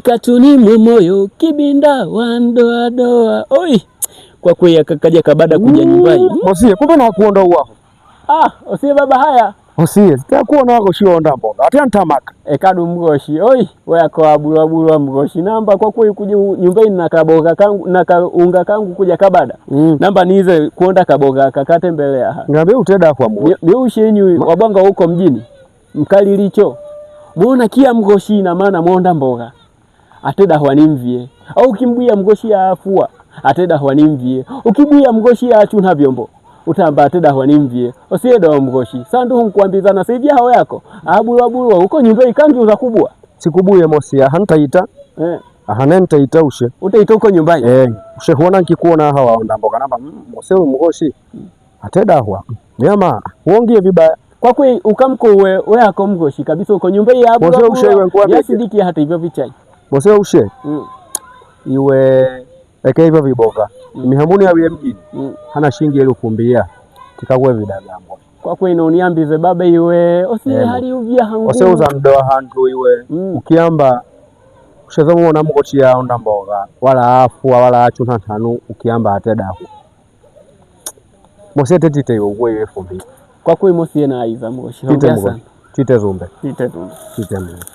Katunimwe moyo kibinda wandoadoa oi kwa kweli akakaja kabada kuja nyumbani. Osie kumbe nakuonda uwaho. Ah, osie baba haya. Osie sitakuona wako shionda mboga ate ntamaka ekadu mgoshi oi weyako abulwabulwa mgoshi namba kwa kweli kuja nyumbani na kaboga kangu na kaunga kangu kuja kabada. Namba nize kuonda kaboga kakatembelea aha. Ngambie uteda kwa mgoshi miushenyu wabanga huko mjini mkalilicho muona kia mgoshi na maana mwonda mboga ateda hwanimvie au ukimbuya mgoshi afua ateda hwanimvie ukibuya mgoshi achuna vyombo utamba ateda hwanimvie osiedo wa mgoshi sandu nkuambizana sivya hao yako abulwabulwa huko nyumba ikangi uzakubwa sikubuye mosi aha ntaita eh. Aha nentaita ushe utaita huko nyumbani eh ushe huona nkikuona hawa waonda mboga namba mose mgoshi ateda hwa nyama uongie vibaya kwa kweli ukamko we yako mgoshi kabisa uko nyumba ya Mose ushe iwe nkuwa beke. yasidiki hata hivyo vichai mose ushe iwe eke hivyo viboga mihamuni yawiye mjini hana shingi 2000 tikagwe vidagambo kwa kweli noniambize baba iwe osie hali uvya hangu ose uza mdoa handu iwe ukiamba ushezomuona mgochi yaonda mboga wala afua wala achuna ntanu ukiamba atedahu mose tetite iwe uwe iwe 2000 kwa kweli mosie na aiza mgoshi tite hongera mgoshi sana tite zumbe tite zumbe tite mgoshi.